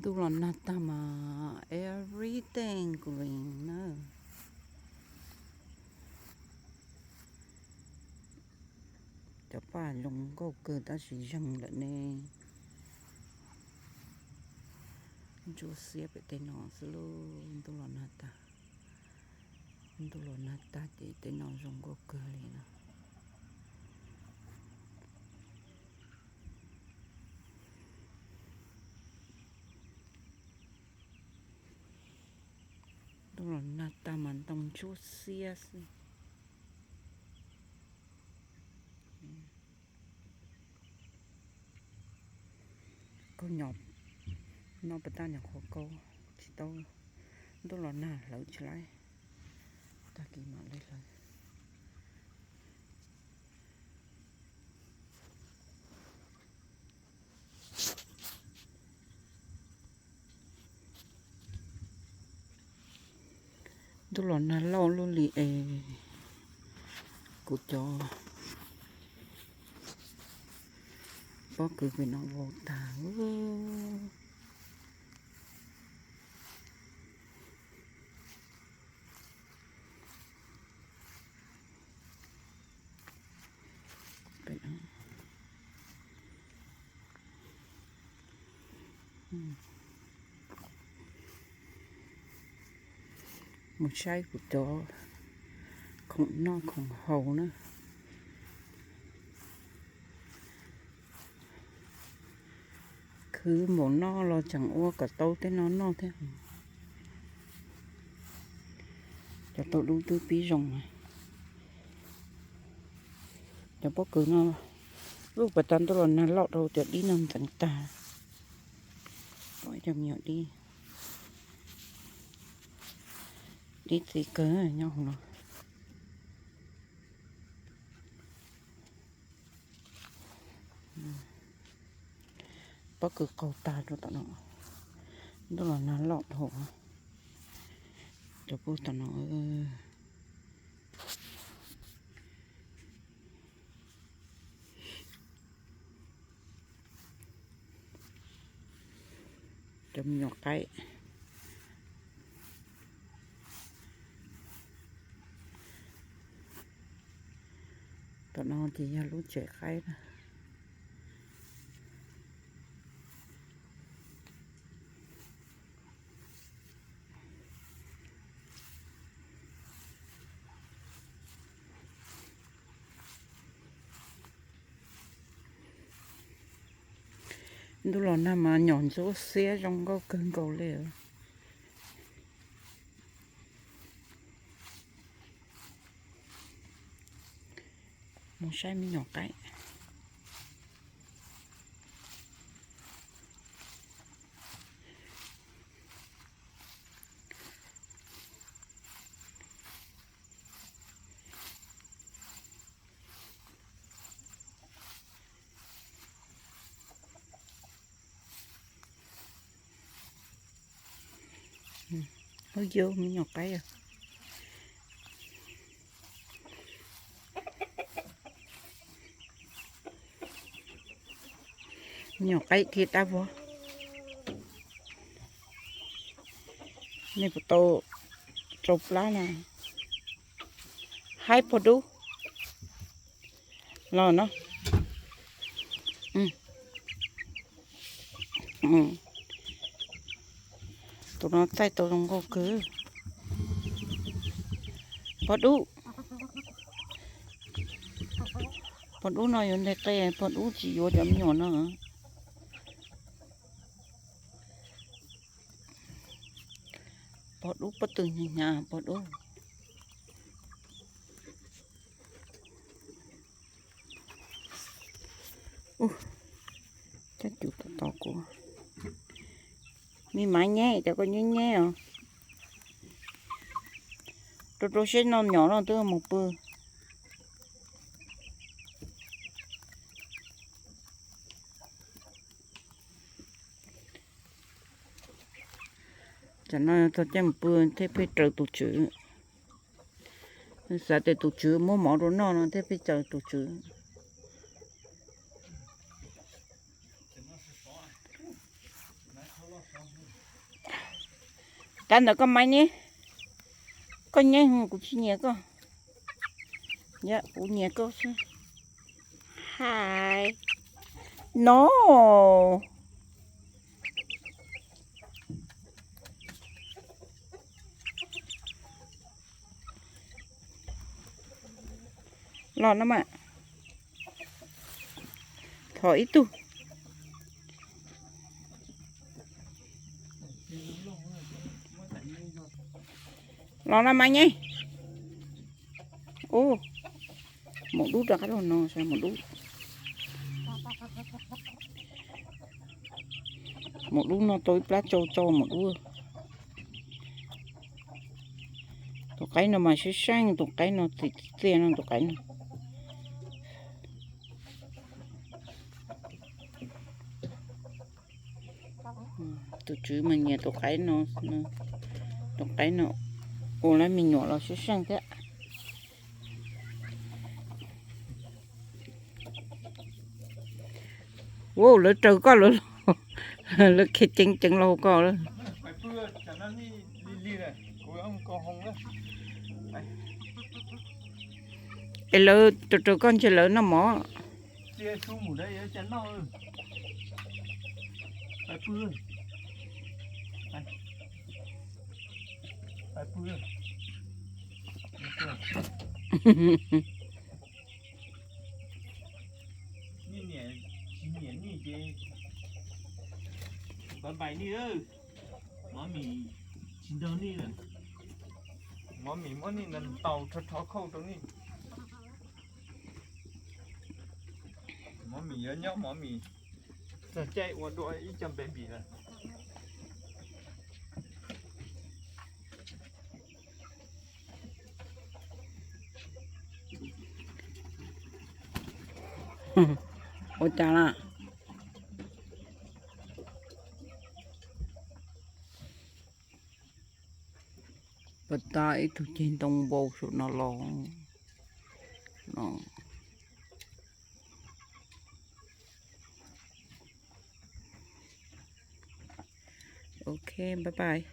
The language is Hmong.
Ntuj los nag tag mas everything green na. Cov paj zoo nkauj kawg tab sis zeeg lawm ne. Ntsuab xiab pem tej no xwb lauj, ntuj los nag tag. Ntuj los nag tag ces tej no zoo nkauj kawg li na. Ntuj los nag tag mas ntoo ntsuab xiab xwb. Kaug nyo, noj pas tag nyuam qhuav kaug tsis tau, ntuj los nag hlawv tsis laib, tag kis mam li hlawv. Ntuj los nag loj lub li es kuv cov pob kws pem no vau tag. Mus saib kuv cov khoom noj khoom haus na. Khwv npaum no los tseem ua kom tau tej no noj thiab. Cov tauj dub twb pib zoo. Cov pob kws no, lub pas tas ntuj los nag loj rau cov dib no ntxeev tag. Pom cov me nyuam dib, dib txiv kawg nyob hauv no. Pob kws qaug tag rau tom no, ntuj los nag loj dhau. Cov pob tom no. Cov me nyuam qaib. Tom no ces yog lub tsev qaib na. Ntuj los nag mas nyom ntsuab xiab zoo nkauj kawg nkaus li. Mus saib me nyuam qaib. Ub, yog me nyuam qaib. Me nyuam qaib thiab dab vog. Nej puas tau rau plab na? Haib pog dub. Los no. Tus no txaij tau zoo nkauj kawg. Pog dub. Pog dub no yuav nteg qe, pog dub tsis yuav cov me nyuam no. Pog dub pob tw hnyav hnyav pog dub. Ub, cov cus tom tod kuv. Me maiv nyeb, cov koj nyeb nyeb os. Rau rau siab no nyom no twb mus pw. Tsam no txog caij mus pw thiaj pheej raws tus tswv. Xav tias tus tswv muab mov rau noj no thiaj pheej raws tus tswv. Kab ntawd koj maib ne, koj nyeeb, kuv tsis nyiam koj. Yog kuv nyiam koj xwb. Hais no. Los no mas. Thov ib tug. Los no mas nyeb. Ub, maum dub rov qab los no, maum dub. Maum dub no tau ib plab tsau tsau maum dub. Tus qaib no mas seej seej, tus qaib no txias txias no tus qaib no. Tus tswv mas nyiam tus qaib no, tus qaib no ua lawv me nyuam los seej seej thiab. Ua lawv raws koj lawv, lawv khiav ceev ceev los koj lawm. Es lawv raws raws koj ntshe lawv noj mov. Mov mim muab nej ntaus rho rho khauj rau nej. Mov mim yuav nyob mov mim txog caij ua dua ib co baby lawm. Ua cas lawm? Pas tas ib tug ceg ntoo npau saum no los no. Ok, bye bye.